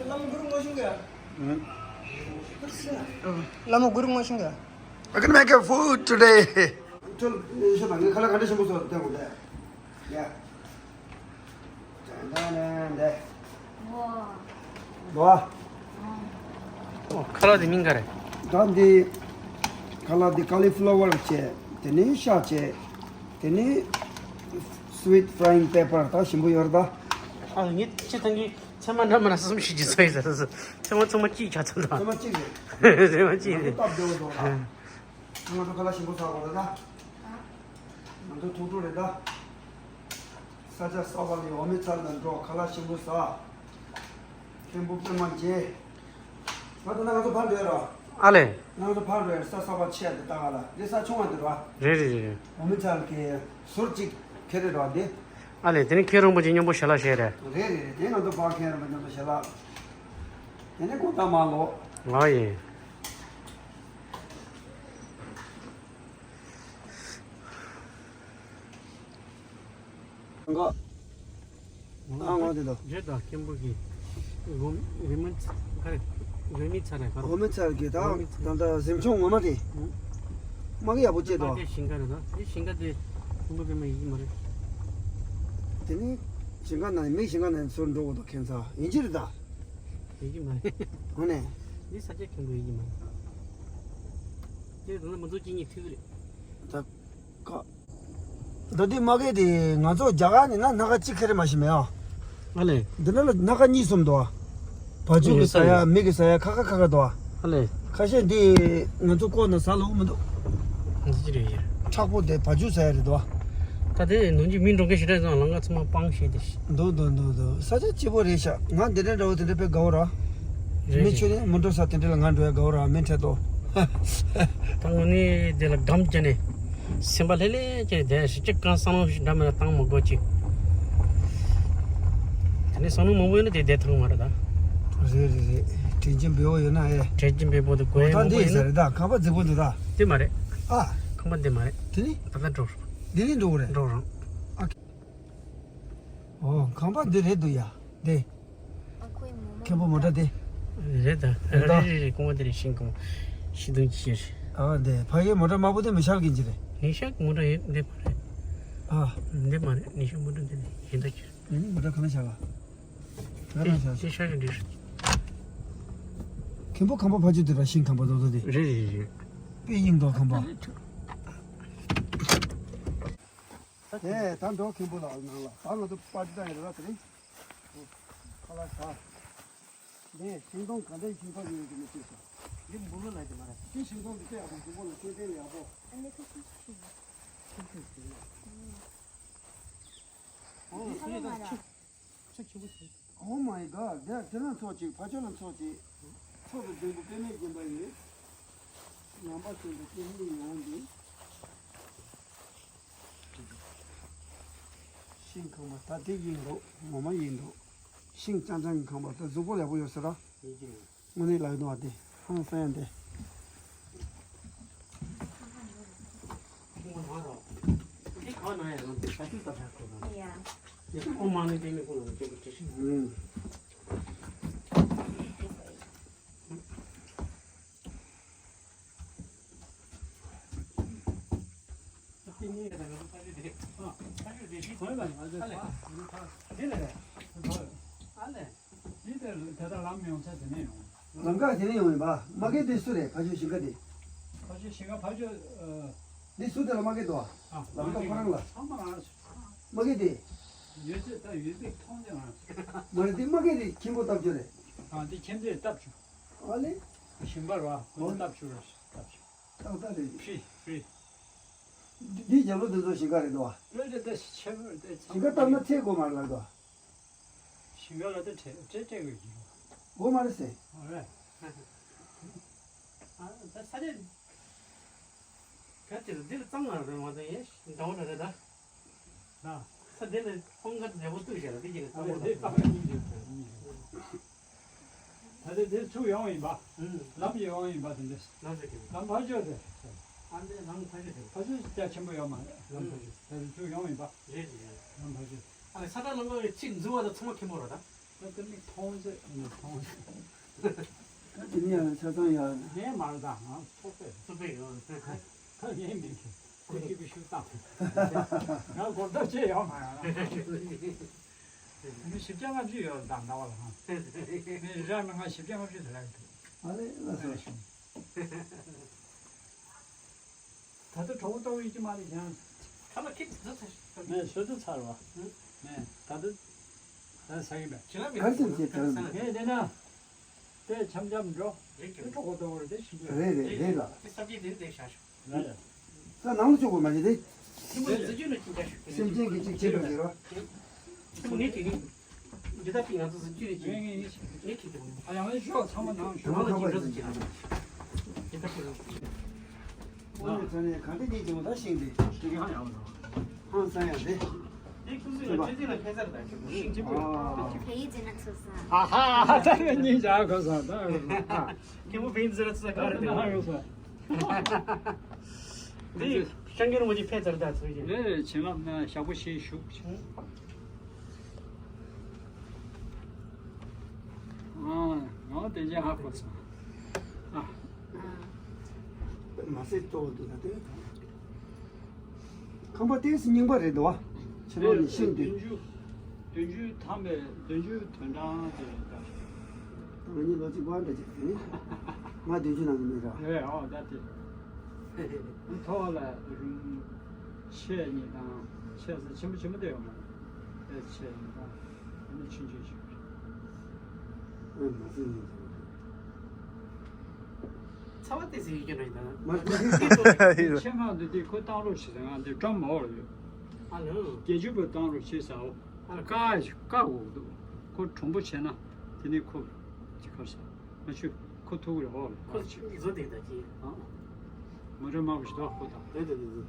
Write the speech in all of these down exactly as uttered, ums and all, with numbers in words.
ལམ་གུར་ངོ་ཤིང་ག་ལམ་གུར་ངོ་ཤིང་ག I can make a food today. ཁ་ལག་ག་འདྲ་ཞིམ་པོ་བཟོ་བསྟན་དགོས་ཏེ། ཡ། ད་ནས་འདི། ཝ། ཁ་ལག་དེ་མིང་ག་རེད། ད་འདི་ཁ་ལག་འདི་ཀ་ལི་ཕ་ལ་ཝར་བྱས། དེ་ནས་ཤ་བྱས། དེ་ནས་སི་ཝིཊ་ཕ་རའིང་པེ་པར། ད་ཞིམ་པོ་ཡོད་རེད་ད། ཨ་ངས་ཅི་ཐང་གི་ཚད་མ་འདྲ་མི་འདྲ་གསུམ་ཞིག་བརྗེ་ས་ཡོད་ས་རེད། ཚད་མ་ཚང་མ་གཅིག་ཆགས་ཚར་འདུག་ཚད་མ་གཅིག་རེད། ཚད་མ་གཅིག་རེད། ང་ཚོ་སྟབས་བདེ་བོ་འདུག་ད། ང་ཚོ་ཁ་ལག་ཞིམ་པོ་ཟ་དགོས་རེད་ད། ང་ཚོ་ཐུགས་སྤྲོ་རེད་ད། ས་ཆ་གསར་པ་ལ་འོ་མའི་ཚལ་ལ་འགྲོ། ཁ་ལག་ཞིམ་པོ་ཟ། མཁན་པོ་པད་མ་མཇལ། ད་ལྟ་ན་ང་ཚོ་ཕར་འགྲོ་ཡ་ར། ཨ་ལས། ང་ཚོ་ཕར་འགྲོ་ཡ་ར། ས་གསར་པ་ཆེ་ཡ་དེ་ལྟ་ག་ལ། དེ་ས་ཆུང་བ་འདི་ར། རེད་རེད་རེད། འོ་མའི་ཚལ་གྱི་ཟུར་གཅིག་ཁེ་རེ་ར་འདི། ཨ་ལས། དེ་ནི་མཁན་རིན་པོ་ཆེ་མཉམ་པོ་ཞལ་ལག་བཞེས་རེད། རེད་རེད་རེད། དེ་ང་ཚོ་ཕར་མཁན་རིན་པོ་ཆེ་མཉམ་པོ་ཞལ་ལག་དེ་ནས་ཁོ་ད་མ་ལོག་ང་ཡིན། ང་། ཨ་ང་དེ་དང་། རེད་ད། མཁན་པོ་གི། འོ་མ། རི་མོ་ཚ། ག་རེ། འོ་མའི་ཚལ་རེད་ག་རེ། འོ་མའི་ཚལ་གི་ད། འོ་མའི་ཚལ། ད་ལྟ་གཟིམ་ཆུང་ངོ་མ་དེ། ཨུ། མ་གི་ཡག་པོ་བྱས་འདུག་མ་གི་ཞིང་ཁ་རེད་ད། དེ་ཞིང་ཁ་དེ་མཁན་པོ་པད་མ་ཡིན་གྱི་མ་རེད། དེ་ནི་ཞིང་ཁ་ནང་མི་ཞིང་ཁ་ནང་ཚུར་འགྲོ་དགོས་འདུག་ཁྱད་མཚར་ཡིན་གྱི་རེད་ད། ཡིན་གྱི་མ་རེད། འོ་ནས། འདི་ས་ཆ་མཁན་པོ་ཡིན་གྱི་མ་རེད། དེ་ད་ལྟ་མི་ཚོགས་གཅིག་གཉིས་ཐུག་གི་རེད། ད། ཀ། ད་འདི་མ་གི་དེ་ང་ཚོ་རྒྱ་གར་ནས་ན་སྣ་ཁ་གཅིག་ཁེ་རེ་མ་ཤེས་མེད་ཨ། ཨ་ལས། འདི་ན་ལ་སྣ་ཁ་གཉིས་གསུམ་འདུག་ཨ། བ་ཕྱུགས་ཀྱི་ཟ་ཡ། མི་གི་ཟ་ཡ་ཁ་ཁ་ཁ་ཁ་འདུག་ཨ། ཨ་ལས། ཁ་ཤས་འདི་ང་ཚོ་ལྐོག་ན་ཟ་ལོག་མི་འདུག་འདི་ཅི་རེད་ཡ། མཁྲེགས་པོ་དེ་བ་ཕྱུགས་ཟ་ཡ་རེད་འདུག་ཨ། ད་དེ་ནང་གི་མི་འགྲོ་མཁན་ཞེ་དྲག་ཙང་ལམ་ཁ་ཚང་མ་སྤང་བྱས་ཏེ། འདུག་འདུག་འདུག་འདུག་ས་ཆ་སྐྱིད་པོ་རེད་ཤག་ང་འདི་འདྲ་འདྲ་བོ་དེ་འདྲ་དཔེ་དགའ་བོ་ར། རེད་མི་རེད། ཁྱོད་ནི་མི་འགྲོ་ས་དེ་འདྲ་ལ་ང་འགྲོ་ཡ་དགའ་བོ་ར། མི་འཕྲད་དོ། ད་དངོས་གནས་དེ་ལ་སྒམ་བརྒྱབ་ནས་སེམས་པ་ལྷོད་ལྷོད་བྱས་བསྡད་ཤིག་ཅིག་གང་བསམ་བློ་ཞིག་འདྲ་མི་འདྲ་བཏང་མ་དགོས་ཅིག་དེ་ནས་བསམ་བློ་མང་པོ་ཡོད་ན་དེ་བསྡད་ཐུབ་མ་རེད་ད། རེད་རེད་རེད། དྲན་གྱིན་འབེལ་བོ་ཡོད་ན་ཨེ། དྲན་གྱིན་འབེལ་བོ་དེ་དགོས་ཡ་ད་མང་པོ་འདི་ཡིན་ཡིན་ས་རེད་ད། ཁང་པ་རྫིག་པོ་འདུག་ད། དེ་མ་རེད། ཨ། ཁང་པ་འདི་མ་རེད། དེ་ནི། ད་ལྟ་འགྲོ་རོགས། འདི་ནི་འགྲོ་གི་རེད། འགྲོ་རོགས། ཨ། ཨོ། ཁང་པ་འདི་རེད་འདུག་ཡ། འདི། མཁན་པོ་མོ་ཊ་དེ། རེད་ད། རེད་ད། རེད་རེད་རེད། རྐུན་མ་དེ་རེད། ཤིང་རྐུན་མ། ཤིང་སྡོང་ཅིག་རེད། ཨ་འདི་ཕ་གིའི་མོ་ཊ་དམར་པོ་དེ་མི་ཤར་གིན་ཅི་རེད། ནི་ཤག་མོ་ཊ་ཡོད་འདི་མ་རེད། ཨ། འདི་མ་རེད། ནི་ཤག་མོ་ཊ་འདི་རེད། གཞན་དག་ཅིག་རེད། ཨ་ནི་མོ་ཊ་ག་ལ་ཤར་བ། ག་ལ་ཤར། དེ་ཤར་གི་འདི་རེད། མཁན་པོ་ཁང་པ་ཕ་ཆུ་དེ་ར་ཤིང་ཁང་པ་རྡོག་རྡོག་དེ། རེད་རེད་རེད། དཔེ་ཡིན་མདོག་ཁང་པ། ཨེ་ད་འགྲོ་མཁན་པོ་ལགས་ནང་ལ། ད་ང་ཚོ་པར་ཏི་བཏང་ཡོད་རེད་ད། དེ་རིང་ཁ་ལག་ཟ། འདི་ཤིང་སྡོང་ག་འདྲའི་ཤིང་ཐོག་ཡོད་ཀྱི་མི་ཤེས་ཤག་འདི་འབུ་ལོ་ལ་ཡོད་མ་རེད། འདི་ཤིང་སྡོང་འདི་ཚོ་ཡག་པོ་འབུ་ལོ་ལ་ཤིང་སྟེང་ལ་ཡག་པོ། ཨ་ནི་ཁ་ཤས་ཤིང་། ཁ་ཤས་ཤིང་། འོ་སུ་ཡོད་ད་ཆུ། ཆུ་ཆེན་པོ་ཞིག Oh my god, དེ་དེ་ལ་ཚོགས་ཅིག་ཕ་ཆོས་ལ་ཚོགས་ཅིག་ཚོགས་སུ་ལྡན་པོ་པད་མའི་སྦྱིན་པ་ཡིས། ནང་པ་ཞིག་ཏུ་སྐྱེ་མི་ཡོང་འདུག་ཤིང་ཁང་པ་ད་དེ་ཡིན་འདུག་ངོ་མ་ཡིན་འདུག་ཤིང་རྐྱང་རྐྱང་གི་ཁང་པ་ད་གཟུགས་པོ་ཡག་པོ་ཡོད་ས་ར། དངོས་གནས་ལག་འདུག་བ་དེ་ཧང་སང་ཡ་དེ། ལམ་ཁ་དེ་ནས་ཡོང་ཡིན་པ། མ་གི་དེ་སུ་རེད། ཕ་ཆོས་ཞིང་ཁ་དེ། ཕ་ཆོས་ཞིང་ཁ་ཕ་ཆོས། འདི་སུ་དེ་ལ་མ་གི་དོ། ལམ་ཁ་ཁོ་རང་ལ། ཚང་མ་རང་། མ་གི་དེ། ཡོད་ཚད་ད་ཡོད་པའི་མཐོང་ཆེན་རང་། མ་རེད་དེ་མ་གི་དེ་ཁྱིམ་པོ་སྟབས་ཆོས་རེད། ཨ་འདི་ཁྱིམ་དེ་སྟབས་ཆོས། ཨ་ལེ། ཞིང་པ་ར་ཁོ་ཚོ་སྟབས་ཆོས་ར་སྟབས་ཆོས། ཏག་ཏག་རེད། ཕི་ཕི། འདི་རྒྱབ་ལོགས་འདི་ཚོ་ཞིང་ཁ་རེད་དོ། རེད་རེད་ད་ཆེ་བོ་རེད་ད། ཞིང་ཁ་བཏབ་ན་ཚད་དགོས་མ་རེད་ལགས་དོ། ཞིང་ཁ་ལ་ད་ཁྲལ་ཁྲལ་སྤྲད་དགོས་ཀྱི་རེད། དགོས་མ་རེད་ཟེར། ཨོ་རེད། ཨ་ད་ས་ཆ་ག་དེ་ལ་འདི་ལ་གཙང་མ་རེད་མ་གཏོགས་ཡེ་འདྲ་བོ་འདྲ་རེད་ད། ད་ས་འདི་ལ་སྤང་ཁ་མཛེས་པོ་བཏུགས་བཞག་ལ་འདི་གྱི་ལ་གཙང་མ་རེད། ད་ལྟ་འདིར་ཚུར་ཡོང་ཡིན་པ། ལམ་ཡོང་ཡིན་པ་དེ་འདྲ། ལམ་ཕར་ཕྱོགས་དེ། ཨ་འདི་ལམ་ཕར་ཕྱོགས་དེ། ཕར་ཕྱོགས་རྒྱ་ཆེན་པོ་ཡོད་མ་རེད། ལམ་ཕར་ཕྱོགས་ད་རེས་ཚུར་ཡོང་ཡིན་པ། རེད་རེད། ལམ་ཕར་ཕྱོགས། ཨ་ས་ཁྲ་ལམ་ཁ་གི་ཚིག་འཛུལ་བ་དང་ཚང་མ་མཁན་པོ་རེད་ད། ད་དེ་ནི་མཐོང་ཚེ་ནི་མཐོང་ཚེ། ད་དེ་ནི་ཡང་ཆ་ཚང་ཡང་། ངས་མ་རེད་ད། ང་ཚོགས་པས། ཚོགས་པས་ཡོང་། ད་ངས་མི་འགྲོ། ཁོ་གཅིག་པུ་ཤུགས་བཏང་། ང་སྒོར་རྡོག་གཅིག་ཡོད་མ་རེད། མི་བཞི་བརྒྱ་ལྔ་བཅུ་ཡོད་ད་ཟླ་བ་ལ། ཧང་། མི་རེ་རེ་ལ་ང་བཞི་བརྒྱ་ལྔ་བཅུ་དེ་ལ་ཡོད། ཨ་ལེ་ལ་སོ། ད་ལྟ་གྲོགས་པོ་ཏོག་ཡིན་གྱི་མ་རེད་ཀྱང་། ཁ་ལག་ཁྱེད་ཀྱིས་བཟོས་ཚར། ངས་བཟོས་ཚར་བ། ངས་ད་ལྟ་ད་ཟ་གི་མེད། ག་རེ་སེམས་ཅན་དྲན། ངས་བསྡད་ན་དེ་འཆམ་འཆམ་འགྲོ། དེ་གྲོགས་པོ་ཏོག་རེད། དེ་ཞིག་རེད་རེད་རེད་ལ། དེ་ས་བཅད་དེ་དེ་བཞག་ཤོག་ལ་ཡ། ས་ནང་ལ་བཅུག་དགོས་མ་རེད་དེ། ཁྱིམ་པ་ལ་འཛུལ་རྒྱུ་ནི་ཅི་འདྲ་ཞུ། སེམས་ཅན་གྱི་གཅིག་བྱེད་པ་ཟེར་རོ། ཁྱིམ་པ་ངས་དེ་ནི། འདི་ལྟ་པི་ང་ཚོ་འཛུལ་རྒྱུ་ནི་ཅི། ངས་ཁྱི་དེ་བོ། ཨ་ཡང་ཤོག་ཚང་མ་ནང་ཞོག་ཁང་པ་ཅི་འདྲ་ཟེར་གྱི་རེད། འདི་ལྟ་པི་ང་ཚོ། ཨོ་ནི་ཚོ་ནས་ག་འདྲ་གཉིས་ཀྱི་ངོ་ད་ཤིང་དེ། ཤིང་གི་ཧང་ཡང་ལོ། ཧང་སང་ཡང་དེ། འདི་ཁོང་ཚོས་ཡང་ཆུ་ཚོད་ལ་ཕེབས་ཚར་དང་ཁྱོད་ཤིང་ཆེན་པོ། ཨ། ཕེ་ཡི་ཛི་ན་ཚུ་ས། ཨ་ཧ་ཧ། ད་ནི་ཉིན་ཞག་གོ་ས་ད། ཁྱེད་མོ་ཕེ་ཡི་ཛི་ན་ཚུ་ས་ག་རེ་དེ་ཧ་ཡོད་ས། འདི་ཤང་གི་རིན་པོ་ཆེ་ཕེབས་ཚར་ད་ཚུར་གྱི། ཨེ་བྱིན་རླབས་ན་ཞག་པོ་ཞེ་བཞུགས། ཨ་ང་དེ་རྗེས་ཧ་གོ་ས། ཨ། མ་ཟད་གཙོ་བོ་འདུག་ད་དེ། ཁང་པ་ཏོག་ཙམ་རྙིང་པ་རེད་འདུག་བ། ཕྱི་ལོགས་ནས་ཤིང་དེ། བདུན་ཅུ། བདུན་ཅུ་ཐམ་པའི་བདུན་ཅུ་དོན་གྲངས་དེ་རེད་ད། ང་གཉིས་ལོ་གཅིག་པ་འདྲ་ཅིག་རེད། ང་བདུན་ཅུ་ནང་གི་མི་རེད། རེད་ཨོ་ད་དེ། མཐོ་བ་ལ་རུམ་ཆེ་གཉིས་དང་ཆེ་ས་ཆེན་པོ་ཆེན་པོ་དེ་ཡོད་མ་རེད། ཆེ་གཉིས་དང་ཨ་ནི་ཆུང་ཆུང་ཞིག་རེད། ཨེ་མ་ཟིན་ཡིན་ཟེར། ཚ་བ་ཏོག་ཙམ་ཡོད་ཀྱི་རེད་ད། མ་ཟིན་ཡིན་ཟེར། ཆེ་ང་འདི་དེ་ཁོ་བཏང་རོགས་བྱེད་ཟེར། ང་འདི་ཀྲམ་མ་འོར་ཡོད། ཨ་ལོ། བརྒྱད་ཅུ་པོ་བཏང་རོགས་བྱེད་ཟེར། ཨོ་ཀ་ཀ་འོག་འདུག་ཁོ་གྲུང་པོ་བྱས་ན་དེ་ནི་ཁོ་ཅི་ཁར་ཟེར། ང་ཆུ་ཁོ་ཐུག་རེ་ཧོ་ལ་ཁོ་ཁོ་ཆུ། བཟོ་དེ་ད་ཅི། ཨ། མ་རེད་མ་བུ་ཞིག་ད་ཁོ་ད། དེ་དེ་དེ་དེ།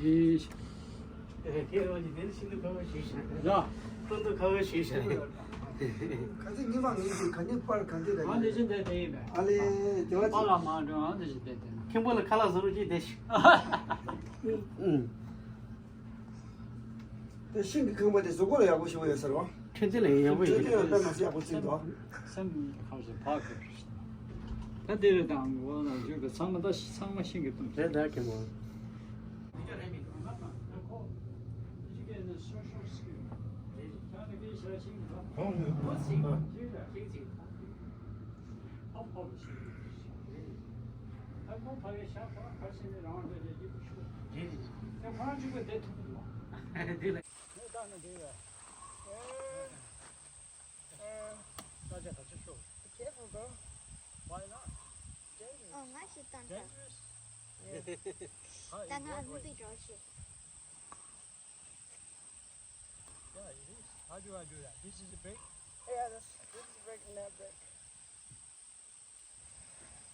ཡིས། ཨེ་ཁྱེད་རང་གིས་དེ་ནི་ཤིན་ཏུ་ཁག་པོ་ཞིག་བྱས། ཡ། ཤིན་ཏུ་ཁག་པོ་ཞིག་བྱས། ག་ཚོད་ཉི་མ་ངེས་ཀྱི་ག་ནས་པར་ག་འདི་ད་ང་ནི་ཅི་འདྲ་དེ་ཡིན་པས། ཨ་ལེ་དེ་བ་པ་ཅི། ལ་མ་འགྲོ་ཨང་དེ་ཅི་དེ་དེ། ཁྱིམ་པ་ལ་ཁ་ལག་བཟོ་རོགས་ཅིག་དེ་ཞིག་ཨུ། དེ་ཤིང་གི་ཁང་པ་དེ་གཟུགས་པོ་ལ་ཡག་པོ་ཞིག་ཡོད་ས་རེད་བ། ཁྲིམས་ལ་ཡག་པོ་ཡོད། ཁྲིམས་ལ་དཔེ་མ་སྲིད་ཡག་པོ་བརྩིས་འདུག་སེམས་ཁམས་སུ་བག་གི། ད་དེ་རེད་དང་འོ་ན་བརྗོད་པའི་ཚང་མ་ད་ཚང་མ་ཤིང་གི་སྟོང་རེད་ད་ཁྱེད་མོ། ཨ་ཕོ་ལ་ཤེས་རེད། ཨ་ཁོང་ཕ་གི་ཤ་ཁོ་རང་ཁ་ཤས་ནས་རང་རེ་རེ་ཡིན་པ་ཤོད། རེད་རེད། ཁོ་རང་གཅིག་པུ་བསྡད་ཐུབ་ཀྱི་མ་རེད། དེ་ལ། ངས་བཏང་ན་འདི་བས། ཨེ། ཨེ། ས་ཆ་ག་ཚོད་ཤོར། Be careful, bro. Why not? Dangerous. ཨོ་ང་ཞིག་བཏང་ད། Dangerous. Yeah. ད་ང་ཨ་མི་པའི་འགྲོ་ཤེས། Yeah, it is. How do I do that? This is a break? Yeah, this, this is a break and that break.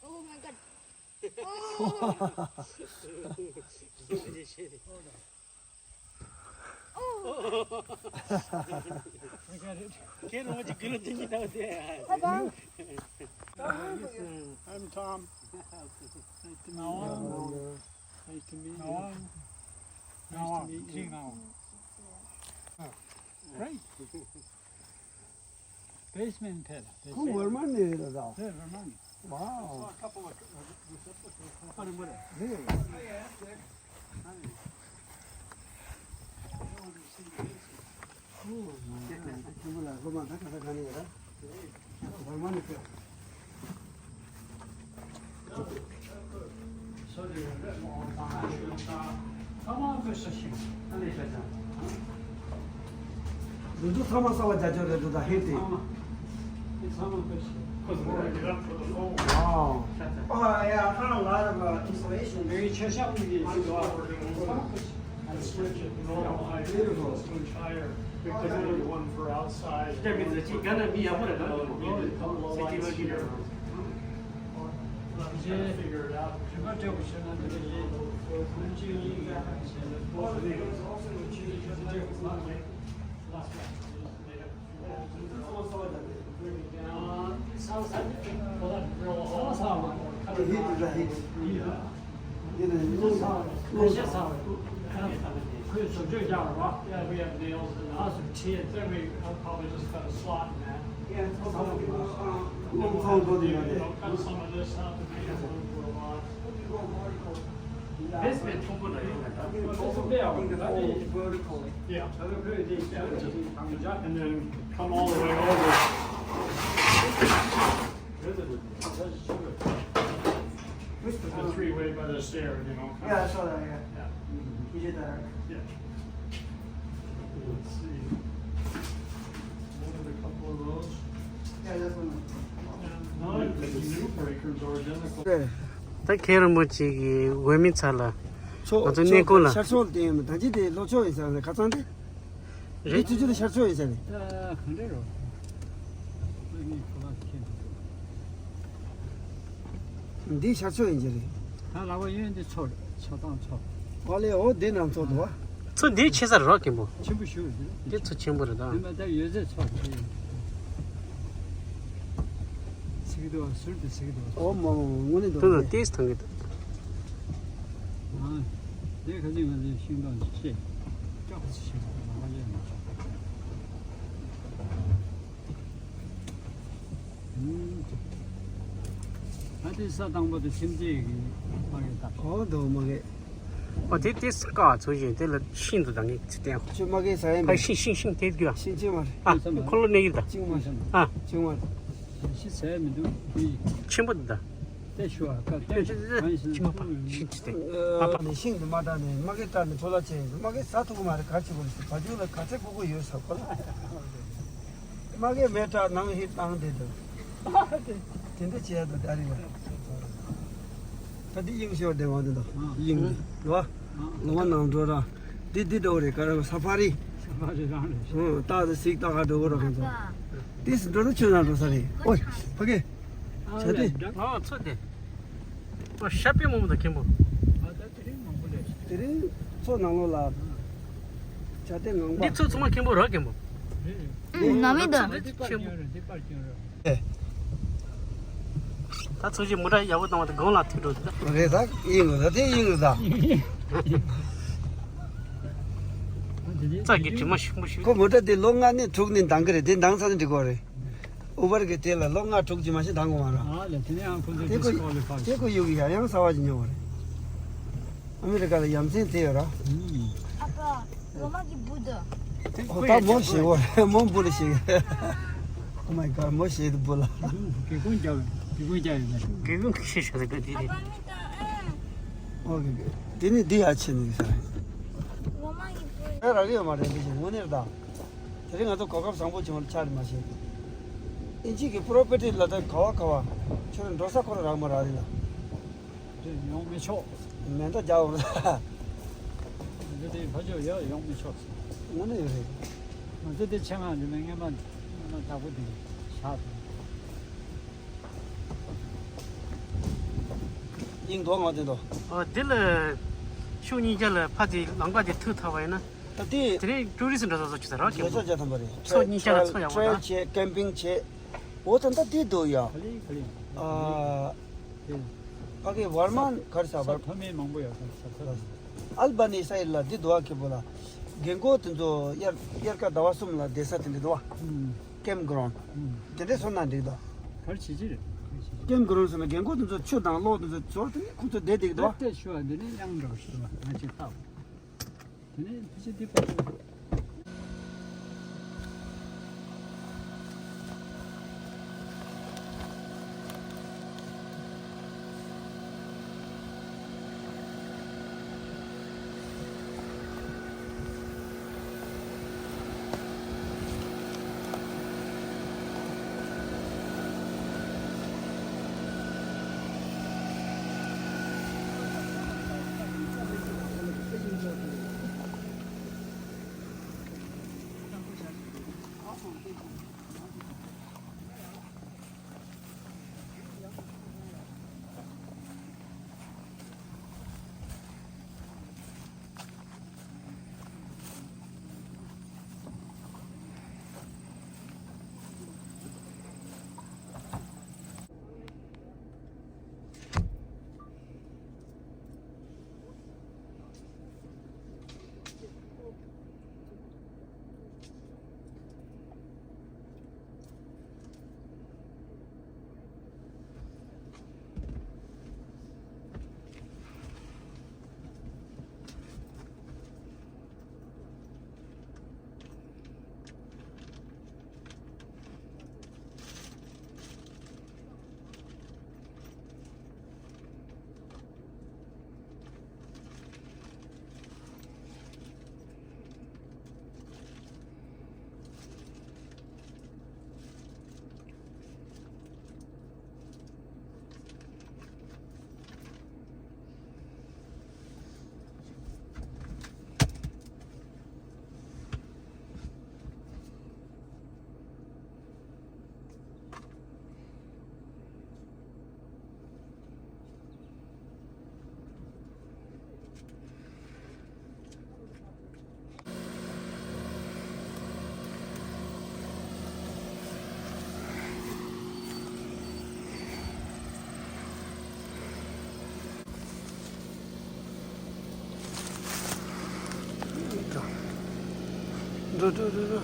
Oh my god. Oh. Oh. I got it. Can't hold you good thing you know that. Hi, Tom. I'm Tom. Nice to meet you. Nice to meet you. Nice to meet you. Great. Basement ཕེབས་ལ། ཁོང་ཝར་མ་ནས་རེད་ད། ཕེབས་ཝར་མ་ནས། Wow. རེད། ཁྱེད་ལ་སློབ་མ་ད་ག་ས་ག་ནས་ཡོད་ད། ཝར་མ་ནས་ཕེབས། འདི་ཚོ་ཚང་མ་གསར་པ་རྒྱག་རྒྱུ་རེད་འདུག་ད་ཧེ་ཏེ། Wow. Oh, yeah, I found a lot of uh, insulation. Beautiful. Put some good down, right? Yeah, we have nails and us or teeth, then we uh, probably just cut a slot in that. Yeah, it's also, uh, um, long time ago, they had it. Cut some of this out to make it look for a lot. Basement tumble. Vertical. Yeah. And then come all the way over. With the three-way by the stair, you know. Yeah, I saw that, yeah. Yeah. He did that. Yeah. Let's see. What are a couple of those? Yeah, that's one. And none of the new breakers are identical. ད་མཁན་རིན་པོ་ཆེ་གི་འོས་མི་ཚ་ལ་ང་ཚོ་གནས་སྐོར་ལ། ཤར་ཕྱོགས་དེ་ཡིན་ད་ཅི་དེ་ལྷོ་ཕྱོགས་ཡིན་ས་རེད་ཁ་ཚང་དེ། རེད། དེ་ཚོ་ཚོ་ལ་ཤར་ཕྱོགས་ཡིན་ས་རེད། ད་ག་འདྲ་རོ། ཨ་ནི་ཁོ་ལ་ཁྱེད་འདི་ཤར་ཕྱོགས་ཡིན་གྱི་རེད། ད་ལག་པ་གཡོན་འདི་ཚོ་རེད་ཚོ་དང་ཚོ། ཨོ་ལེ་ཨོ་འདི་ནང་ཚོ་འདུག་བ། ཚོ་འདི་ཆེ་ས་རོ་མཁན་པོ། ཆེན་པོ་ཞུ་རེད། འདི་ཚོ་ཆེན་པོ་རེད་ད། འདི་མ་ད་ཡོད་ཚད་ཚོ་རེད། ཟིག་འདུག་བ་ཟུར་དུ་ཟིག་འདུག་བ། ཨོ་མ་མ་མ་དངོས་གནས་འདུག་དེ་ལ་ཏེས་ཐང་གི་འདུག་ཨ། དེ་ཁ་ཅིག་ང་ཚོའི་ཤིང་སྡོང་ཅིག་བཤད། སྐྱོགས་ཅིག་བཤད་མ་ལ་ཡ་མ་ཆོག་ཨ་དེ་ས་དང་པོ་དེ་ཁྱིམ་མཚེས་ཀྱི་མ་གི་ད། ཨོ་འདུག་མ་གི། ཨོ་དེ་དེ་ས་ཀ་ཚོ་བཞིན་དེ་ལ་ཤིང་འདུག་ད་ངས་ཚིག་བསྟན། ཁྱོད་མ་གི་ས་ཡན་ཕ་ཤིང་ཤིང་ཤིང་དེ་གི་ཨ། ཤིང་ཆེ་མ་རེད། ཨ་ཁོ་ལོ་ནས་ཡིན་ད། ཅིང་མ་རེད། ཨ་ཅིང་མ་རེད། ཤིང་ས་ཡན་མི་འདུག་དེ། ཆེན་པོ་འདུག་ད། དེ་ཞུ་བ་ཀ་དེ་ཅི་མ་པ་ཤིང་ཅི་དེ་མ་པ། ནས་ཤིང་དུ་མ་བཏང་ནས་མ་གི་བཏང་ནས་ཕོ་ལ་ཆེ་མ་གི་ཟ་ཐུག་མ་རེད་ག་ཅི་གོ་རེད་བ་རྒྱུག་ལ་ག་ཚད་ཕོ་གོ་ཡོད་ས་ཁོ་ལ་མ་གི་མེ་ཏྲ་ནང་ཧི་བཏང་དེ་འདུག་དེ་འདྲ་བྱས་འདུག་ད་རེད་བ། ད་འདི་དབྱིངས་ཤོར་བདེ་བ་འདི་འདུག་དབྱིངས་འདི་རེད་བ། ལོ་མ་ནང་འགྲོ་ར་འདི་འདི་འགྲོ་རེད་ག་རེ་ས་ཕ་རི། ས་ཕ་རི་རང་རེད། ཨོ་ད་དེ་སིག་ཏག་ག་འགྲོ་གོ་ར་ག་ཚོ། འདི་སི་འགྲོ་ན་ཆོས་ན་འགྲོ་ས་རེད་ཨོ་ཕ་གི། བྱ་དེ། ཨ་ཚོ་དེ། ཨ་ཤ་པི་མོ་མོ་དང་མཁན་པོ། ཨ་ད་དེ་རིང་མང་པོ་ལས། དེ་རིང་མཚོ་ནང་ལོགས་ལ། བྱ་དེ་ངང་པ། འདི་མཚོ་ཚང་མ་མཁན་པོ་ར་མཁན་པོ། རེད་རེད། ཨུ་ནམ་མི་ད། འདི་པར་སྐྱོན་རེད་འདི་པར་སྐྱོན་རེད། ཨེ། ད་ཚོ་ཞིག་མོ་ཊ་ཡག་པོ་བཏང་བ་དེ་སྒང་ལ་ཐུག་འགྲོ་དེ། རེད་ད་ཡིན་ངོ་ད་དེ་ཡིན་ངོ་ད། ཨ་དེ་ནི་རྩ་གི་དྲི་མ་ཞིམ་པོ་ཞིག་ཁོ་མོ་ཊ་དེ་ལོ་ལྔ་ནས་དྲུག་ནས་འདང་གི་རེད་དེ་འདང་ཚར་ན་འགྲིག་གོ་རེད། ཨུ་བར་གྱི་དེ་ལ་ལོ་ལྔ་དྲུག་ཅུ་མ་ཞིག་འདང་དགོས་མ་རེད། ཨ་ལས་དེ་ནས་ཨང་ཁོང་ཚོ་དེ་ཁོ་disqualify་དེ་ཁོ་ཡུག་ཡ་ཡང་གསར་བ་ཅིག་ཉོ་བ་རེད། ཨ་མི་རི་ཀ་ལ་ཡ་མཚན་དེ་ཡོད་ར། ཨ་ཕ། ལོ་མ་གི་བུ་དོ། ཨོ་ད་མོ་ཞེ་བོ་རེད་མོ་བུ་ལ་ཞེ། Oh my god མོ་ཞེ་དུ་བུ་ལ། སྒེའུ་ཁུང་རྒྱབ་སྒེའུ་ཁུང་རྒྱབ་ཡོད་ན། སྒེའུ་ཁུང་ཤེས་ཤག་ཟེར་གི་དེ་རེད། ཨོ་གི་གི་དེ་ནི་འདི་ཡ་ཆེ་ནི་ས་རེད། ལོ་མ་གི་བུ། ཨེ་ར་གི་ཡོད་མ་རེད་འདི་ཞེ་དངོས་གནས་རེད་ད། དེ་རིང་ང་ཚོ་གོ་སྐབས་བཟང་པོ་བྱུང་བར་ཆགས་རེད་མ་ཤེས། ཨིན་ཇི་གི་པོ་རོ་པར་ཊི་ལ་ད་ག་བ་ག་བ། ཁྱོད་རང་འགྲོ་ས་ཁོ་རང་རག་མ་རག་རེད་ལ། དེ་ཡོང་མི་ཆོག་མེ་མདའ་རྒྱག་འོང་ལ། འདི་དེ་ཕ་ཆོག་ཡོད་ཡོང་མི་ཆོག་དངོས་གནས་ཡོད་རེད། ང་ཚོ་དེ་ཆེད་མངགས་འདི་མི་སྔོན་མ་སྔོན་མ་བདག་པོ་དེ་བཞག་དང་། ཡིན་མདོག་ང་དེ་མདོག་ཨ་འདི་ལ་ཤུགས་གཉིས་ཆ་ལ་ཕ་དེ་ལང་ཀ་དེ་ཐུག་ཐག་པ་ཡིན་ན། ད་དེ། དེ་རིང་ཊུ་རི་སི་འགྲོ་ས་ཚོ་ཅི་ཟེར་རོ་ཁྱེད་ལོ་ཚོ་བརྒྱ་ཐམ་པ་རེད། མཚོ་གཉིས་ཆ་ལ་མཚོ་ཡག་པོ་ཊེལ་དང་། བྱས་ཀེམ་པིང་བྱས། འོ་ད་ད་དེ་འདུག་ཡ། ག་ལེ་ག་ལེ། ཨ། དེ། ཕ་གི་ཝར་མ་གར་ས་ས་བར། མཐོ་དམན་མང་པོ་ཡོད་ས་ས་ས། ཨལ་བ་ནི་སའི་ལ་འདི་འདུག་ཨ་ཁེ་པོ་ལ། རྒན་གོག་དེ་ཚོ་དབྱར་དབྱར་ཁ་ཟླ་བ་གསུམ་ལ་བསྡད་ས་དེ་འདྲ་འདུག་ཨ། ཨུམ། ཀེམ་གྷི་རོན། ཨུམ། དེ་འདྲས་སོང་ན་འགྲིག་འདུག་གར་བྱེད་ཀྱི་རེད། ཀེམ་གྷི་རོན་སོང་ན་རྒན་གོག་དེ་ཚོ་ཆུ་དང་གློག་དེ་ཚོ་ཚོར་དེ་ནས་ཁོ་ཚོ་བསྡད་བསྡད་ཀྱི་འདུག་ཨ། དེ་ཆུ་བ་འདི་ནས་གཡང་འགྲོ་ཞིག་འདུག་ཨ་ང་ཅིག་ལྟ། དེ་ནས་ཕལ་ཆེར་འདི་བར་དུ། འགྲོ་འགྲོ་འགྲོ་འགྲོ།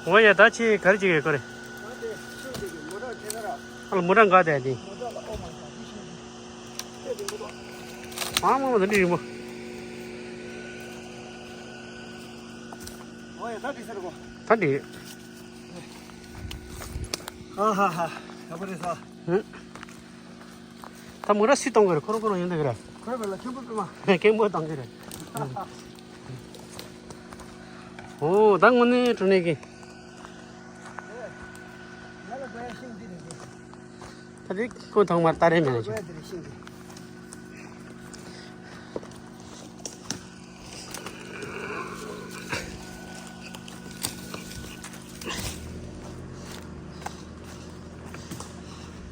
འོ་ཡ། ད་ཁྱེད་ག་རེ་བྱེད་ཀྱི་ཡོད་ཁོ་རེ། ཨ་ལ་མོ་ཊ་འགག་བསྡད་དེ། ཨ་མ་མ་ད་འདི་རིང་པོ། ད་འདི། ཨ་ཧ་ཧ། ཡག་པོ་རེད་ས། ཧུ། ད་མོ་ཊ་སུས་གཏོང་གི་རེད། ཁོ་རང་ཁོ་རང་ཡོང་བསྡད་ཀྱི་རེད། ཁོ་རང་ལ་མཁན་པོ་པད་མ། མཁན་པོ་གཏོང་གི་རེད། འོ་ད་དངོས་གནས་དྲང་གནས་ཀྱི། ད་རེས་ཁོ་ཐོག་མར་ལྟ་རེ་མེད་ན་ཆོག་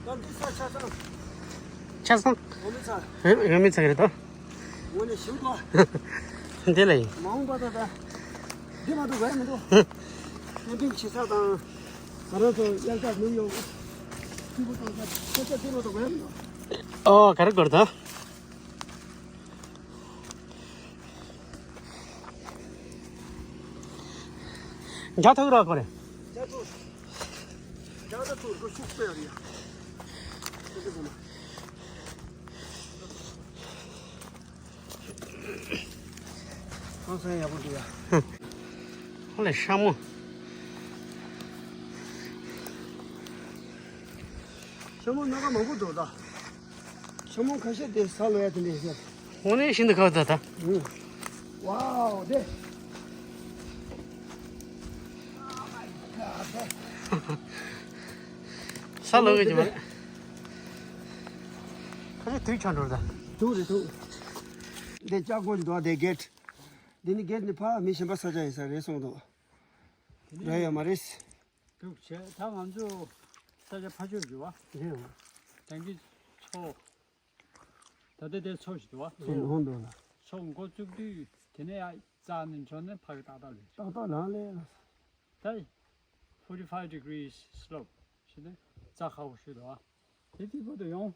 ད་འདི་ས་ཆ་ཚང་། ཆ་ཚང་། ཡོད་མི་ཚང་། ཡོད་མི་ཚང་རེད་དོ། ངོ་ནས་ཞིམ་པ། འདི་ལ་ཡིན། མ་འོངས་པ་ད་ད། འདི་མ་གཏོགས་བས་མི་འདུག་ཀེམ་པིང་བྱེད་ས་དང་། ང་རང་ཚོ་དབྱར་ཁ་ནུབ་ཡོང་། སྐྱིད་པོ་གཏོང་ས་ཁྱད་ཆོས་འདི་མ་གཏོགས་བས་མི་འདུག་ཨོ་ག་རེ་དགོས་ད། རྒྱ་ཐུག་རོགས་ཁོ་རེ། རྒྱ་ཐུག་རྒྱ་ཐུག་རྒོ་ཤུགས་སྤེལ་ཡ། ཧང་སང་ཡག་པོ་འདུག་ཡ། ཧོ་ལེ་ཤ་མོ། ཤ་མོ་སྣ་ཁ་མང་པོ་འདུག་ད། ཤ་མོ་ཁ་ཤས་དེ་ས་ལོ་ཡ་དེ་འདྲ་ཡོད། དངོས་གནས་ཤིན་ཏུ་ཁག་ད་ད། ཨུ། ཝའོ་དེ། ས་ལོ་གི་ཅི་མ་རེད། ཁ་ཤས་དུས་ཆགས་འགྲོ་ད། དུས་རེད་དུས། འདི་ལྕགས་སྒོ་འདུག་དེ་གེ་ཊི། འདི་ནི་གེ་ཊི་ནི་ཕ་མི་གཞན་པ་ས་ཆ་ཡིན་ས་རེད་གསུངས་འདུག་རེད་ཡོད་མ་རེད། འདུག་བྱས་ད་ང་ཚོ་ས་ཆ་ཕ་ཆོས་འགྱུར་བ། རེད་ཡོད། དེང་གི་མཚོ། ད་ལྟ་དེ་མཚོ་ཞིག་འདུག་བ། མཚོ་མི་ཧོན་འདུག་ལ། མཚོ་འགོ་བཙུགས་དུས་དེ་ནས་ཡ་རྩ་ནས་འགྲོ་ནས་ཕ་གི་ཏག་ཏག་རེད། ཏག་ཏག་ལང་ལས། ད་forty five degrees slope ཞེས་ནས་རྩ་ཁ་བོ་ཞིག་འདུག་བ། དེ་དེ་བར་དུ་ཡོང་།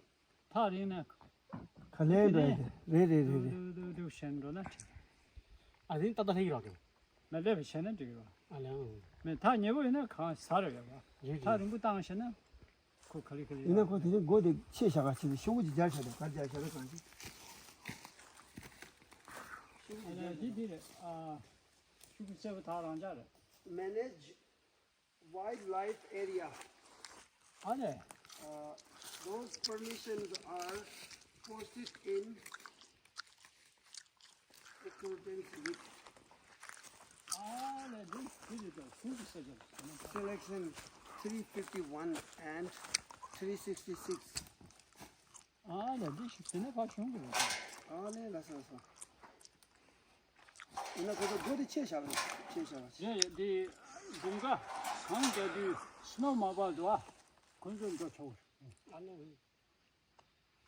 ཐག་རིང་ན། ག་ལེན་འགྲོ་ཡ་དེ་རེད་རེད་རེད་རེད། ཏུ་ཏུ་ཏུ་ཞེན་འགྲོ་ན། ཨ་དེ་ཏག་ཏག་ལྷག་གི་རོགས་ཀྱང་། ན་ལས་པ་བྱས་ན་འགྲིག་གི་རོགས། ཨ་ལས་ཨང་། མེད་ཐག་ཉེ་པོ་ཡིན་ན་གང་ཟ་རེ་ཡོད་པ། རེད་རེད། ཐག་རིང་པོ་བཏང་ཤེ་ན། ཁོ་ག་ལེ་ག་ལེ་ཡིན་ན་ཡོད། ཁོ་དེ་ཚོ་མགོ་དེ་ཆེ་བཞག་ག་ཆེ་ཆེ་ཤོག་གུ་ཅིག་སྦྱར་བྱས་ཏེ་ག་སྦྱར་བྱས་ན་གང་ཅི། ཤོག་གུ་ཅིག་སྦྱར་ཨ་ལས་འདི་འདི་རེད་ཨ། ཤོག་གུ་གསལ་པོ་ཐག་རང་འཇགས་རེད། Manage wildlife area. ཨ་ལས། Uh, those permissions are posted in accordance with ཨ་ལས་འདི་འདི་རེད་དོ། ཤོག་གུ་གསལ་པོ། Section three fifty one and three sixty six. ཨ་ལས་འདི་ཞིག་དེ་ནས་ཕར་བྱུང་གི་རེད། ཨ་ལས་ལ་སོ་སོ། ཡིན་ན་ཁོ་ཚོ་སྒོ་དེ་ཕྱེ་བཞག་རེད། ཕྱེ་བཞག་རེད། རེད་རེད། འདི་དགུན་ཁ་གངས་རྒྱག་དུས་སི་ནོ་མ་བབས་འདུག་ཨ། ཁོ་ཚོ་འགྲོ་ཆོག་རེད། ཨ་ལས།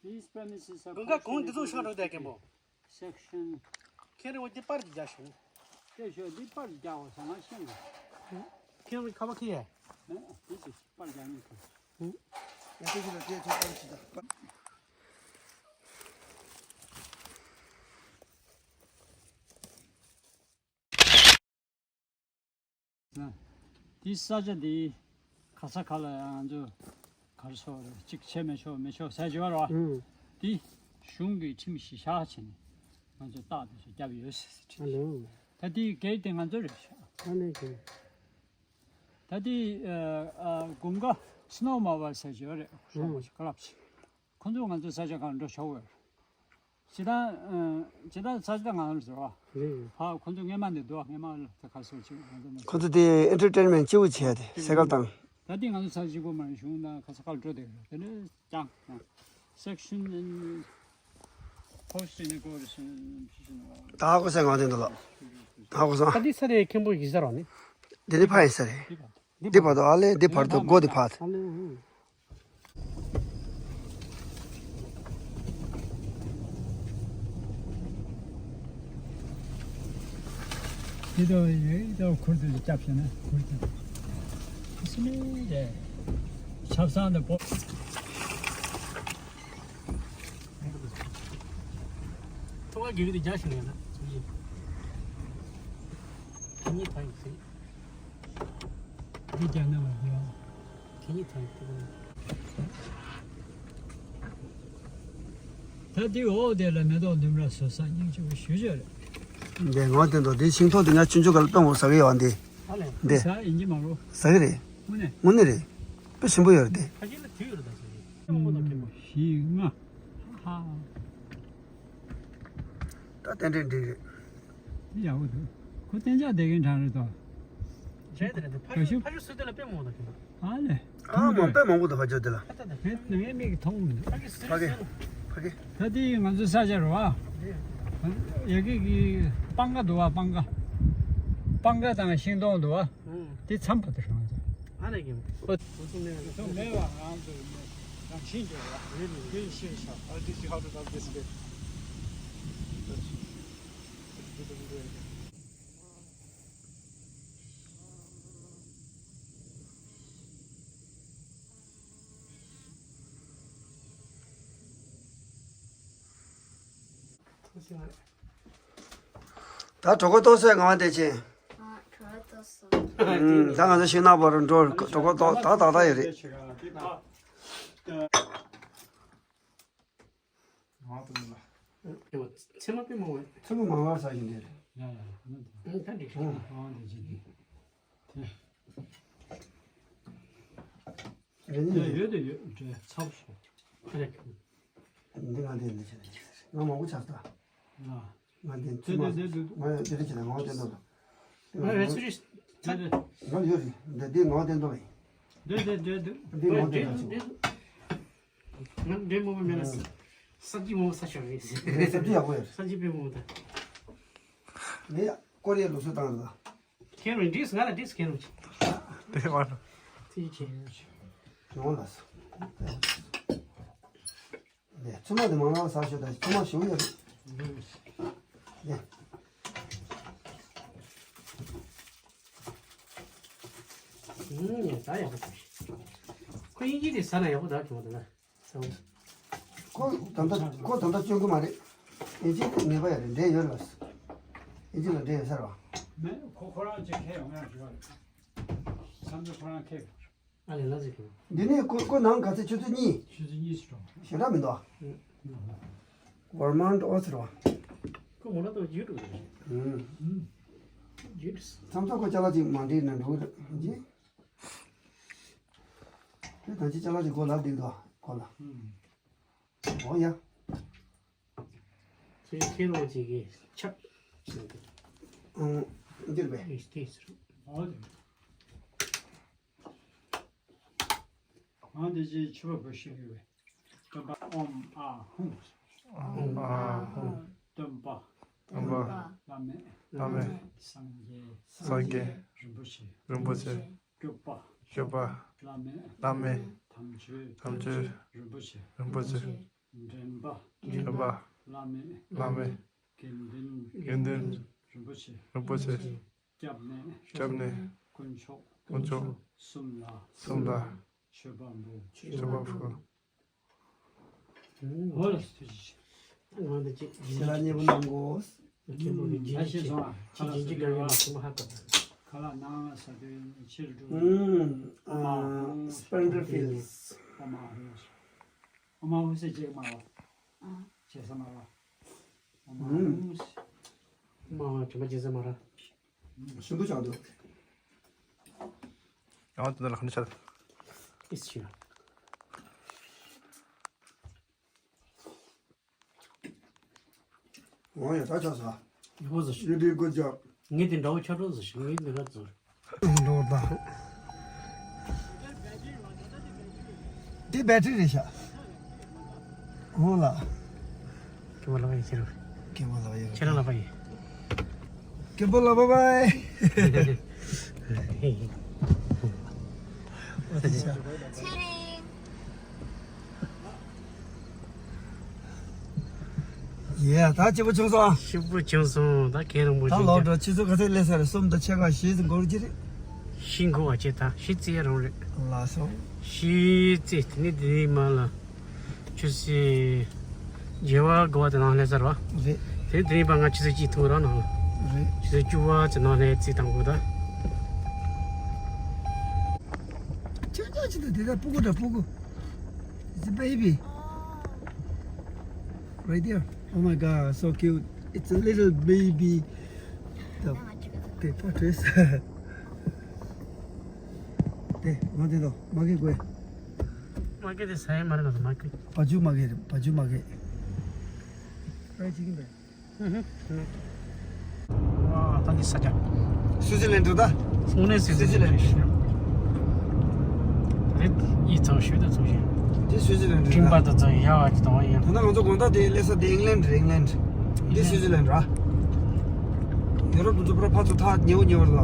These premises are དགུན་ཁ་གངས་འདི་ཚོ་ཤར་འགྲོ་བསྡད་མཁན་པོ། Section ཁྱེད་རང་འོ་འདི་པར་གྱི་རྒྱག་ཤོག་དེ་ཤོད་འདི་པར་རྒྱག་བ་སོང་ང་ཤེས་ལ། ཁྱེད་རང་ཁ་པར་ཁྱེར་ཡས། ཨ་འདི་ཅིག་པར་རྒྱག་ནི་ཁོ། ཡ་ཁྱེད་ཚོ་ལ་དེ་ཚོ་པར་ཅི་ད་པར། ན། དེའི་ས་ཆ་དེ་ག་ས་ག་ལ་ང་ཚོ་ག་རེ་ཟེར་རེད། གཅིག་བྱས་མི་ཆོག་མི་ཆོག་ཟེར་བྱས་པ་རེད་བ། ཨུམ། དེ་གཞུང་གི་ཁྲིམས་གཞི་བཞག་བྱས་ནས་ང་ཚོས་རྟགས་དེ་ཚོ་བརྒྱབ་ཡོད་ཟེར་ཟེར་ཨ་ཁྲིད། ལོ། ད་དེའི་སྒེར་དེ་ང་ཚོ་རེད་ཤག་ཨ་ལེ་ཀེ། ད་དེ་ཨ་ཨ་དགུན་ཁ་སི་ནོ་མ་བར་ཟེར་བྱས་པ་རེད། གྲོགས་པོ་ཨུམ། ཞིག་ཀ་ལབ་ཞིག་ཁོ་ཚོ་ང་ཚོའི་ས་ཆ་གང་འགྲོ་ཆོག་གི་རེད། ཇི་ལྟར་ཨ་ཇི་ལྟར་ས་ཆ་ང་ཚོ་ཟེར་བ། རེད། ཕ་ཁོ་ཚོ་སྔས་མ་ནས་འདུག་སྔས་མ་ལ་ད་ག་སོ་ཅིག་ང་ཚོ་མ་ཁོ་ཚོ་དེ་ཨེན་ཊར་ཊེན་མེན་ཊི་སྐྱིད་པོ་བྱས་ཏེ་སེ་ཀལ་བཏང་། ད་དེ་ང་ཚོ་ས་གཅིག་པོ་མ་རེད། གཞུང་དང་ག་ས་ག་ལ་འགྲོ་བསྡད་ཡོད། དེ་ནས་ཀྱང་སེག་ཤན་ཁོ་སི་ནི་ཀོ་རི་སི་ཕི་ཤི་ནི་ད་ཧ་གོ་སོང་། ང་དེ་འདུག་ལ་ཧ་གོ་སོང་། ད་དེ་ས་རེད། མཁན་པོ་ཡིན་ས་ར་ནི། དེ་ནི་ཕ་ཡིན་ས་རེད། འདི་བར་དུ་ཨ་ལེ། འདི་བར་དུ་སྒོ་འདི་བར། ཨ་ལེ། འདི་དོ་ཡེ་དོ་ཁུར་དུ་བཅབ་བྱས་ན་ཁུར་དུ་སི་མི་རེ་ཆབ་གསང་དུ་སྤོ། ཐོག་ཁ་གི་གི་དེ་རྒྱག་ཤིང་ཡོད་ན་ཚུགས་ཡིན། ཁྱེད་གཉིས་ཐག་ཡིན་ཟེར། འདི་རྒྱག་ན་མ་རྒྱག་ཁྱེད་གཉིས་ཐག་ཡིན་ཐུག་གི། ད་འདི་འོག་དེ་ལ་མེ་ཏོག་ལྡུམ་ར་བཟོ་ས་སྙིང་རྗེ་པོ་ཞེ་པོ་ཅིག་རེད། འདི་ངོ་དེ་འདུག་འདི་ཤིང་ཐོག་འདི་ང་ཆུང་ཆུང་ག་ལ་སྟོན་དགོས་ཟེར་གི་ཡོད་འདི། ཨ་ལས། འདི། ཟ་ཡིན་གྱི་མ་རེད། ཟ་གི་རེད། དངོས་གནས། དངོས་གནས་རེད། དཔེ་ཞིམ་པོ་ཡོད་རེད་དེ། ཕ་གི་ལ་དུས་ཡོད་རེད་ད་ཟ་གི། ཨུམ། བཞི་ལྔ། ཧ་ཧ། ད་ཏན་ཏན་འགྲིག་རེད། འདི་ཡག་པོ་འདུག་ཁོ་གཏན་འཇགས་བསྡད་མཁན་གྲས་རེད་དོ། རེད་དེ་རེད་དེ། ཕ་ཕ་ཤུ་ཕ་ཤུ་སུ་དེ་ལ་དཔེ་མང་པོ་འདུག་ཨ་ལས། ཨ་མ་དཔེ་མང་པོ་འདུག་ཕ་ཤུ་དེ་ལ། ད་ད་ད། ངའི་ངའི་མིག་གིས་མཐོང་མི་འདུག་ཕ་གི་ཕ་གི་ཕ་གི། ད་དེ་ང་ཚོའི་ས་ཆ་རེད་བ། ཡ་གི་གི་སྤང་ཁ་འདུག་བ། སྤང་ཁ། སྤང་ཁ་དང་ཤིང་སྡོང་འདུག་བ། དེ་མཚམས་པ་དེ་རང་ཚོ། ཨ་ནི་གི། ཨོ། ཚོ་མེད་པ་ང་ཚོ་མེད་པ་ང་ཚོ་རང་བཞིན་གྱིས་རེད་བ། རེད་རེད། དེ་ཤེས་ཤག I'll teach you how to rub this bit. ད་གྲོད་ཁོག་ལྟོགས་སོང་། ངག་དབང་བདེ་ཆེན། ཨ། གྲོད་ཁོག་ལྟོགས་སོང་། ཨུམ། ད་ང་ཚོ་ཤིང་ནགས་པར་འགྲོ། གྲོད་ཁོག་ལྟོགས། ད་ཏག་ཏག་ཡོད་རེད། ཚེར་མ་དཔེ་མང་བས། ཚེར་མ་མང་བ་ཟ་བཞིན་དེ་རེད། ཡ་ཡ་ཡ། ཨུམ། ད་འགྲིག་སོང་། ཨང་དེ་ཅི་དེ། དེ། རེད་ནི། ཡ་ཡོད་དེ་ཡོད། འདྲེ་ཚ་པོ་སོང་། ཨ་རེད། འདི་ང་འདི་འདི་བྱས་ནས་ང་མང་པོ་ཆགས་ད། ཡ། ང་འདི་ཚེར་མ། དེ་དེ་དེ། ང་ཡང་འདི་འདྲ་བྱས་ནས་ང་འདི་འདྲ། ང་རེ་ཚུར་རེ། ད་དེ། ང་ཡོད་རེད། འདི་འདི་ང་འདི་འདྲ་རེད། འདི་འདི་འདི་འདི། འདི་ང་འདི་འདྲ་བྱས། ང་འདྲེ་མོ་བའི་མེད་ན་སྲ་བརྗིད་མང་པོ་ཟ་ཤོག་རེད། ངས་སྲ་བརྗིད་ཡག་པོ་ཡོད། སྲ་བརྗིད་དཔེ་མང་པོ་ད། ངས་ཀོ་རི་ཡའི་ལུགས་སྲོལ་བཏང་ཡོད་ལ། ཁེར་རོ་འདྲིས། ང་ལ་འདྲིས་ཁེར་རོ་ཅིག་དེ་བ། ཐུགས་རྗེ་ཆེ། ཡོང་ལ་སོ། ནས་ཚོད་མ་དེ་མང་མང་ཟ་ཤོག་ད་ཚོད་མ་ཞུ་ཡོད་རེད། ནས། ཨུམ། ཡ་ད་ཡག་པོ་ཞིག་ཁོ་དབྱིན་ཇི་དེ་ཟ་ན་ཡག་པོ་ད་གི་མ་འདུག་ན། ཁོ་ད་ལྟ་ཁོ་ད་ལྟ་སྐྱོན་གི་མ་རེད། ཨིན་ཇི་ངེས་པ་ཡ་རེད། འདྲེ་ཡོད་རེད་པ། ཨིན་ཇི་ལ་འདྲེ་ཡོད་ས་རེད་པ། མེད། ཁོ་ཁོ་རང་ཅིག་ཁྱེར་ཡོང་ཡ་ཞུ་བ་རེད། བསམ་ཚུལ་ཁོ་རང་ཁྱེར་ཡོང་། ཨ་ལས། ལ་ཟེར་གི། འདི་ནས་ཁོ་ཁོ་ནང་ག་ཚད། ཆུ་ཚོད་གཉིས། ཆུ་ཚོད་གཉིས་སུ་འགྲོ། ཞེ་དྲག་མི་འདུག་ཨ། ཝར་མོན་ཨོ་ཟེར་བ། ཁོ་མོ་ལ་ཏོ་ཡུ་ཊུབ་རེད། ཨུམ། ཡུ་ཊུབ། མཚམས་མཚམས་ཁོ་ཅ་ལག་ཅིག་མ་འགྲིག་ན་འགྲོ་གི་རེད་ཅི། ཁྱོད་ད་ཅི་ཅ་ལག་ཅིག་གོ་ལ་འགྲིག་འདུག་གོ་ལ། ཨུམ། འོ་ཡ། ཚུལ་ཁྱེད་རང་ཅིག་གིས་ཆབ། ཨང་། འདིར་བས། ཨིས་ཏིས་རུ། འོ་དེ། ཨང་། དེ་ཅིག་ཆུ་བ་བུ་ཤི་གི་བས། སྟོན་པ་ཨོཾ་ཨཱཿཧཱུྃ། ཨོཾ་ཨཱཿཧཱུྃ། སྟོན་པ། སྟོན་པ། བླ་མེད། བླ་མེད། སངས་རྒྱས། སངས་རྒྱས། རིན་པོ་ཆེ། རིན་པོ་ཆེ། སྐྱོབ་པ། སྐྱོབ་པ། བླ་མེད། བླ་མེད། དམ་ཆོས། དམ་ཆོས། རིན་པོ་ཆེ། རིན་པོ་ཆེ། འདྲེན་པ། འདྲེན་པ། བླ་མེད། བླ་མེད། དགེ་འདུན། དགེ་འདུན། རིན་པོ་ཆེ། རིན་པོ་ཆེ། སྐྱབས་གནས། སྐྱབས་གནས། དཀོན་མཆོག། དཀོན་མཆོག། གསུམ་ལ། གསུམ་ལ། མཆོད་པ་འབུལ། མཆོད་པ་འབུལ། འོ་ལགས་སོ། ཐུགས་རྗེ་ཆེ། ང་འདི་ཅིག་ཞེ་དྲག་མཉེས་པོ་གནང་དགོས། ཁྱེད་ལོ་གི་ཨ་ཤེས་སོང་ཨ། ཁ་ལག་ཅིག་ཅིག་ག་ཡོད་མ་སོང་ཧ་གོ། ཁ་ལག་ནང་ས་དོན་ཕྱིར་འགྲོ། ཨུམ། ཨ། Springfields། ཨ་མ་ཧུ། ཨ་མ་ཧུ་ཟེར་བྱེད་མ་རོ། ཨ། བྱེད་ས་མ་རོ། ཨ་མ་ཧུ། ཨ་མ་ཧུ་དྲན་པ་བརྗེད་ས་མ་རོ། ཞིམ་པོ་ཆགས་འདུག་ཡང་དེ་འདྲ་ལ་ག་འདྲ་ཆགས། ཨིས་ཆི། འོ་ཡ་ད་ཆ་ས། ཡག་པོ་བཟོ་ཤིག You did good job. ངས་དེ་འདྲ་བོ་ཆ་འགྲོ་བཟོ་ཤིག་ངས་འདི་འདྲ་བཟོ། འགྲོ་ད། འདི་བེ་ཊི་རི་རེད་ཤག་འོ་ལ། སྐྱེ་བོ་ལགས་ཡིན་ཁྱེད་རང་། སྐྱེ་བོ་ལགས་ཡིན། ཁྱེད་རང་ལགས་ཡིན། སྐྱེ་བོ་ལགས་བྷའི་བྷའི། འོ་དེ་ཤག་ཡེ། ད་སྐྱིད་པོ་བྱུང་སོང་། སྐྱིད་པོ་བྱུང་སོང་། ད་གད་རང་པོ་ད་བྱུང་ལོག་ཀྱང་། འགྲོ། ཆུ་ཚོད་ག་ཚོད་སླེབས་ས་རེད། གསུམ་དང་ཕྱེད་ཀ་བཞི་ཙམ་འགོར་གྱི་རེད། བཞི་འགོར་བ་བྱས། ད་བཞི་ཙམ་རང་རེད། ལགས་སོ། བཞི་ཙམ། དེ་ནས་དེའི་མ་ལ་ཆུ་ཚོད་བརྒྱད་པ་དགུ་པ་དེ་ནང་སླེབས་ས་རེད་བ། རེད། དེ་དེ་རིང་པ་ང་ཆུ་ཚོད་གཅིག་ཐུག་ར་ནང་ལ། རེད། ཆུ་ཚོད་བཅུ་པ་ཙམ་ནང་སླེབས་རྩིས་བཏང་དགོས་ད། ཁྱོད་ཅག་ཅི་ད་དེ་ད་སྤུ་གུ་འདྲ་སྤུ་གུ། It's a baby. Right there. Oh my God, so cute. It's a little baby. The, the tortoise. དེ་ང་དེ་དང་མ་གི་དགོས། མ་གི་དེ་ས་ཡ་མ་རེད་ང་ཚོ་མ་གི། བ་ཕྱུགས་མ་གི་རེད། བ་ཕྱུགས་མ་གི། Fried chicken breast. ཨ་ད་འདི་ས་ཆ། སུའུ་ཙི་ལན་འགྲོ་ད། སོང་ནས་སུའུ་ཙི་ལན་རེད་ཤག་རེད། ཡིད་ཚང་ཞུ་ད་ཚང་ཞུ། འདི་སུའུ་ཙི་ལན་རེད་ད། ཁྲིམས་པ་དང་ཚང་ཡ་བ་ཅི་དང་ཡིན། ད་ནང་ང་ཚོ་དགོང་དག་དེ་སླེབས་ས་དེ་ཨིང་ལན་རེད། ཨིང་ལན། འདི་སུའུ་ཙི་ལན་ར། ཡུ་རོབ་དུ་ཚོ་པུ་ར་ཕར་ཚུར་ཐག་ཉེ་བོ་ཉེ་བོ་རེད་ལ།